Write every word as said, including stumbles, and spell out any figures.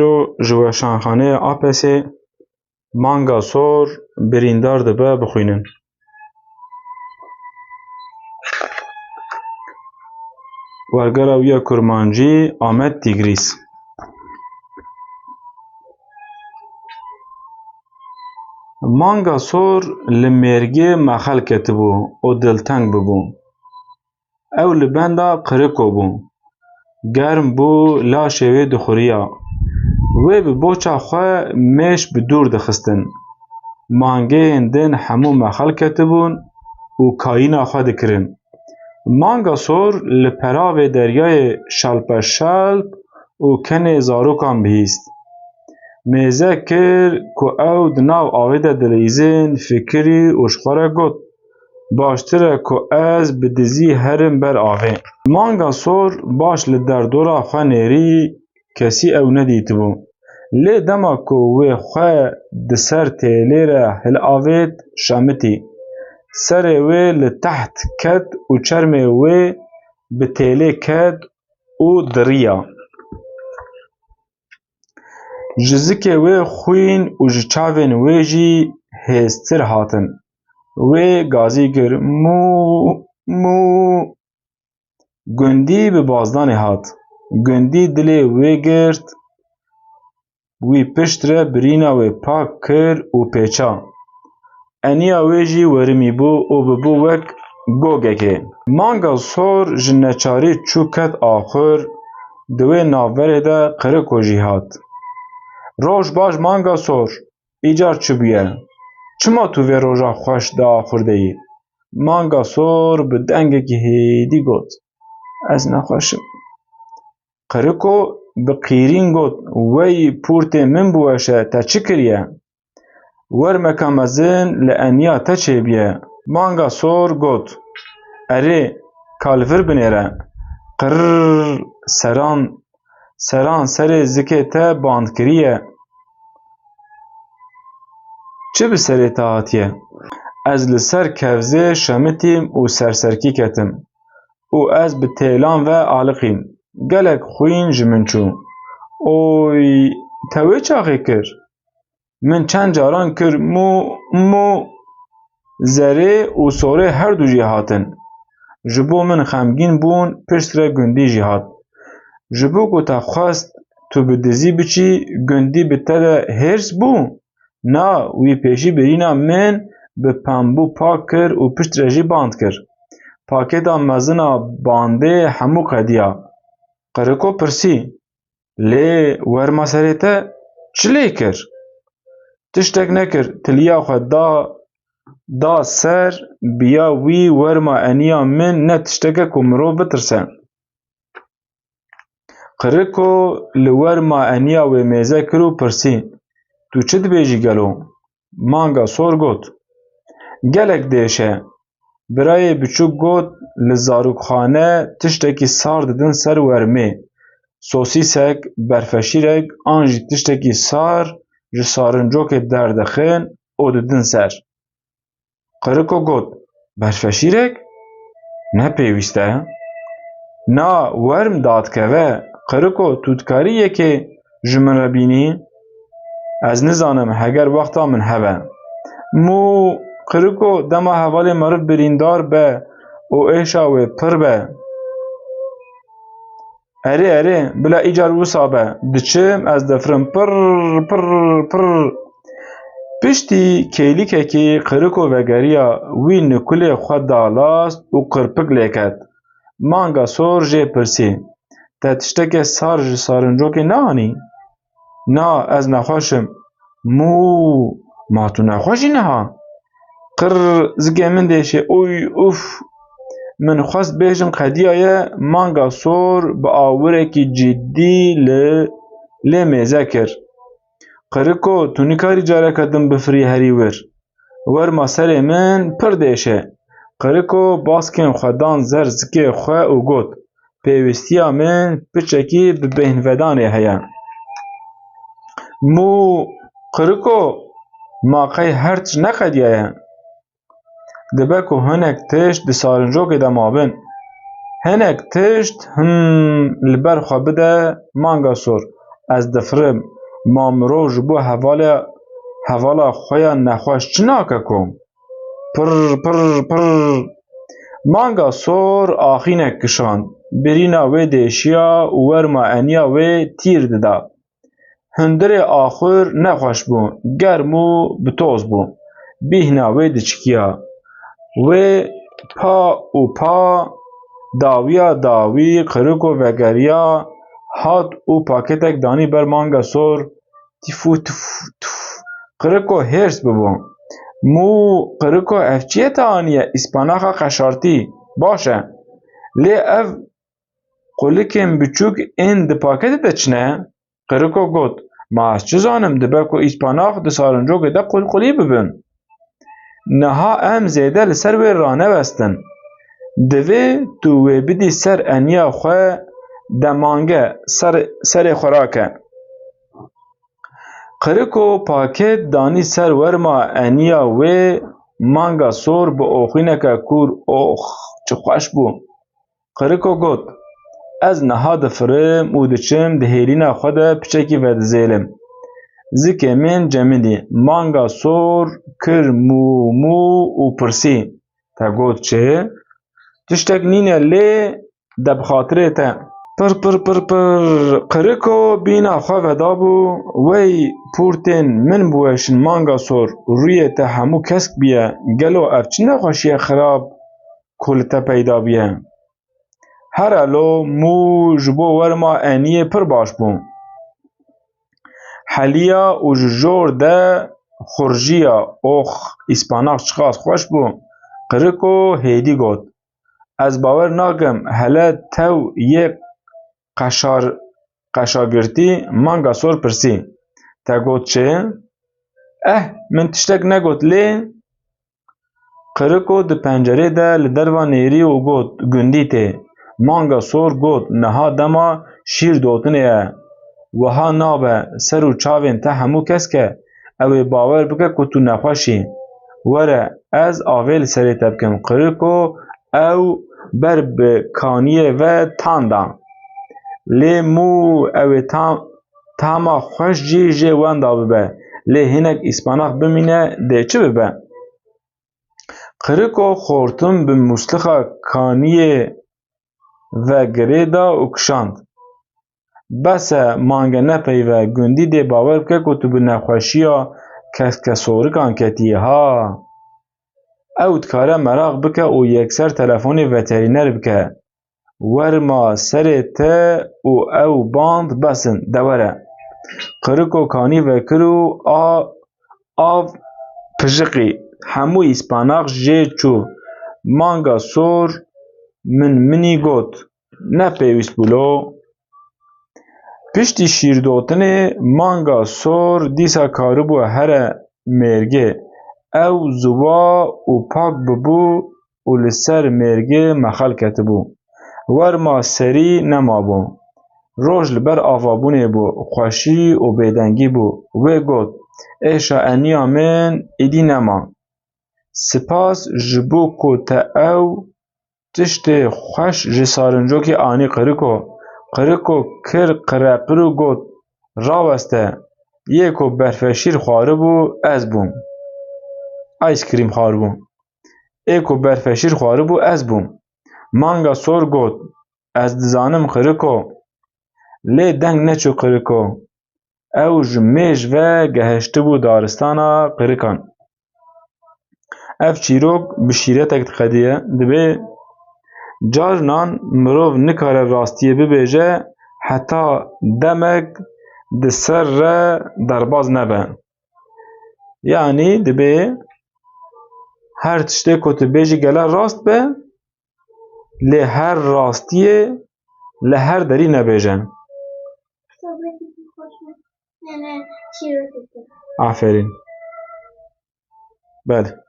Ji weşanxaneya A P S'ê Manga Sor birîndar dibe bixwînin. Wergera wî ya kurmancî Amed Tîgrîs. Manga Sor li mêrgê mexel ketibû û dilteng bibû. Ew li benda Qiriko bû. Germ bû, laşê wê dixuriya. Wê bi boça xwe mêş bi dûr dixistin. Mangeyên din hemû mexel ketibûn û kayîna xwe dikirin. Manga Sor li peravê deryayê şelpeşelp û kenê zarokan bihîst. Mêze kir ku ew di nav avê de dileyîzin, fikirî û ji xwe re got, "Baştir e ku ez bi dizî herim ber avê." Manga Sor baş li derdora xwe nêrî, kesî ew nedîtibû. Lê dema ku wê xwe di ser têlê re hilavêt, şemitî. Serê wê li teht ket û çermê wê bi têlê ket û diriya. Ji zikê wê xwîn û ji çavên wê jî hêztir hatin. Wê gazî kir, "Mû, mû." Gundî bi bazdanê hat. Gundî dilê wê girt. Wî pişt re birîna wê pak kir û pêça. Eniya wê jî werimî bû û bibû wek gogekê. Manga Sor ji neçarî çû ket axur, di wê navberê de Qiriko jî hat. "Roj baş Manga Sor, îcar çi bûye? Çima tu vê roja xweş di axur de yî?" Manga Sor bi dengekî hêdî got, "Ez nexweş im." Qiriko bi qîrîn got, "Wey pûrtê min biweşe, te çi kiriye? Wermeka mezin li eniya te çêbiye." Manga Sor got, "Erê, ka li vir binêre." Qirr, seran, seran serê zikê te band kiriye. Çi bi serê te hatiye? Ez li ser kevzê şemitîm û serserkî ketim. Û ez bi têlan ve aliqîm. Gelek xwîn ji min çû. Oy, te wê çaxê kir? Min çend caran kir mû, mû. Zerê û sorê her du jî hatin. Ji bo min xemgîn bûn, piştre gundî jî hat. Ji bo ku te xwest tu bi dizî biçî, gundî bi te de hêrs bû? Na, wî pêşî birîna min bi pembû pak kir û piştre jî band kir. Pakêta mezin a bandê hemû qediya. Qiriko pirsî, "Lê werma serê te çi lê kir?" "Tiştek nekir, tiliya xwe da, da ser, biya wî werma eniya min ne tiştek e ku mirov bitirse." Qiriko li werma eniya wê mêze kir û pirsî, "Tu çi dibêjî gelo?" Manga Sor got, "Gelek dêş e." Birayê biçûk got, "Li zarokxane tiştekî sar didin ser wermê. Sosîsek, berfeşîrek an jî tiştekî sar ji sarincokê derdixin û didin ser." Qiriko got, "Berfeşîrek? Ne pêwîst e." "Na, werm dadikeve. Qiriko, tu dikarî yekê ji min re bînî?" "Ez nizanim, heger wexta min hebe." Mû, Qiriko, dema hevalê meriv birîndar be û êşa wê pir be. "Erê, erê, bila îcar wisa be. Diçim, ez difirim. Pirr, pirr, pirr." Piştî kêlîkekî Qiriko vegeriya, wî nikulê xwe dalast û qirpik lê ket. Manga Sor jê pirsî, "Te tiştekê sar ji sarincokê neanî?" "Na, ez nexweş im." "Mû, ma tu nexweş î niha?" "Qirr, zikê min dêşê, uy, uf." Min xwest bêjim qediyaye, Manga Sor bi awirekî ciddî li lê mêze kir. "Qiriko, tu nikarî careke din bifirî herî wir. Werma serê min pir dêş e." Qiriko baskên xwe dan zer zikê xwe û got, "Pêwîstiya min piçekî bi bêhnvedanê heye." "Mû, Qiriko, ma qey her tişt neqediyaye?" "Dibe ku hinek tişt di sarincokê de mabin." "Hinek tişt, him, li ber xwe bide, Manga Sor. Ez difirim, ma mirov ji bo hevala, hevala xwe ya nexweş çi nake kom? Pirr, pirr, pirr. Manga sor axînek kişand. Birîna wê dêşiya û werma eniya wê tîr dida. Hundirê axur nexweş bû, germ û bi toz bû. Bîhna wê diçikiya. Wê pa û pa, dawiya dawî, qiriko vegeriya, hat û paketek danî ber manga sor. Tîfû, tûf, tûf. Qiriko hêrs bibû. Mû, qiriko, ev çi ye te aniye? Îspanaxa qeşartî. Baş e. Lê ev qulikên biçûk ên di paketê de çi ne? Qiriko got, ma ez çi zanim, dibe ku îspanax di sarincokê de qulqulî bibin. Niha em zêde li ser wê ranewestin. Divê tu wê bidî ser eniya xwe de mange, ser, serê xwe rake. Qiriko paket danî ser werma eniya wê, manga sor bi oxîneke kûr, ox, çi xweş bû. Qiriko got, ez niha difirim û diçim di hêlîna xwe de piçekî vedizêlim. Zikê min cemidî, manga sor kir mû mû û pirsî, te got çi? Tiştek nîne lê de bi xatirê te. Pir, pir, pir, pir. Qiriko bîna xwe vedabû, wey pûrtên min biweşin manga sor, rûyê te hemû kesk bûye, gelo ev çi nexweşiye xirab ku li te peyda bûye? Here lo mû ji bo werma eniyê pir baş bû. Heliya û ji jor de xurjiya, ox, îspanax çiqas xweş bû. Qiriko hêdî got, ez bawer nakim, hele tew yê qeşar, qeşagirtî, manga sor pirsî. Te got çi? Eh, min tiştek negot lê. Qiriko di pencerê de li derva nêrî û got, gundî tê. Manga sor got, niha dema şîr dotinê ye. Wiha nabe, ser û çavên te hemû kesk e. Ew ê bawer bike ku tu nexweş î. Were, ez avê li serê te bikim. Qiriko ew ber bi kaniyê ve tan da. Lê mû ew ê tam, tama xweş jî jê wenda bibe. Lê hinek îspanax bimîne dê çi bibe? Qiriko xortim bi muslixa kaniyê ve girê da û kişand. Bes e, mange nepeyve, gundî dê bawer bike ku tu bi nexweşiya keskesorikan ketiyî ha. Ew dikare meraq bike û yekser telefonê veterîner bike. Werma serê te û ew band bes in, de were. Qiriko kanî vekir û a, av pijiqî. Hemû îspanax jê çû. Manga sor min minî got, ne pêwîst bû lo. Piştî şîrdotinê manga sor dîsa karibû here mêrgê. Ew ziwa û pak bibû û li ser mêrgê mexel ketibû. Werma serî nemabû. Roj li ber avabûnê bû, xweşî û bêdengî bû. Wê got, êşa eniya min îdî nema. Spas ji bo ku te ew tiştê xweş ji sarincokê anî qiriko. Qiriko kir qireqir û got, raweste, yê ku berfeşîr xwaribû ez bûm. Ice cream xwaribû. Ê ku berfeşîr xwaribû ez bûm. Manga sor got, ez dizanim qiriko. Lê deng neçû qiriko. Ew ji mêj ve gehiştibû daristana qirikan. Ev çîrok bi şîretek diqediye, dibê carinan mirov nikare rastiyê bibêje heta demek di ser re derbaz nebe. Yanî dibê her tiştê ku tu bêjî gele rast be, lê her rastiyê li her derî nebêje. Aferîn. Belê.